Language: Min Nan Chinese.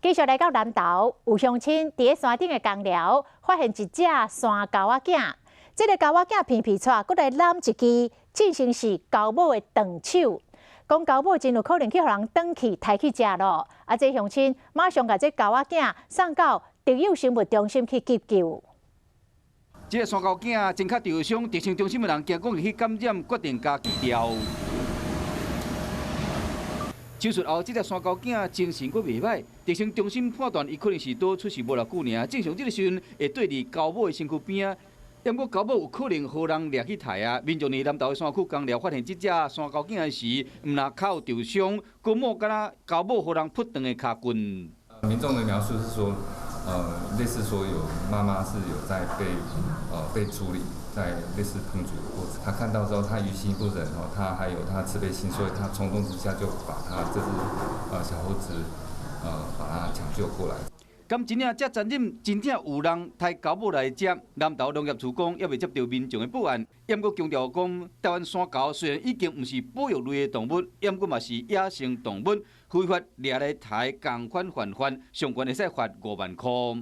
繼續來到南投，有鄉親佇咧山頂的工寮發現一隻山猴仔囝，這個猴仔囝皮皮剉，閣來攬一支，進行是猴母的斷手。講猴母真有可能去予人轉去刣去食咯。啊，這鄉親馬上共這猴仔囝送到特有生物中心去急救。這個山猴囝前較受傷，特生中心的人驚講伊去感染，決定共治療。手術後，這隻山猴囝精神閣袂䆀，特生中心判斷伊可能是拄出世無偌久爾，正常這個時陣會綴佇猴母的身軀邊仔，毋過猴母有可能予人掠去刣啊。民眾佇南投的山區工寮發現這隻山猴囝的時，毋但跤有受傷，閣摸敢若猴母予人撲斷的跤骨。民眾的描述是說，類似說有媽媽是有在被處理，在類似烹煮的過程。他看到之後，他於心不忍哦，他還有他慈悲心，所以他衝動之下就把他這隻小猴子，把他搶救過來。敢真正遮殘忍？真正有人刣猴母來食？南投農業處講，猶未接到民眾的報案，毋過強調講，台灣山猴雖然已經毋是保育類的動物，毋過嘛是野生動物，非法掠來刣仝款犯法，上懸會使罰5萬箍。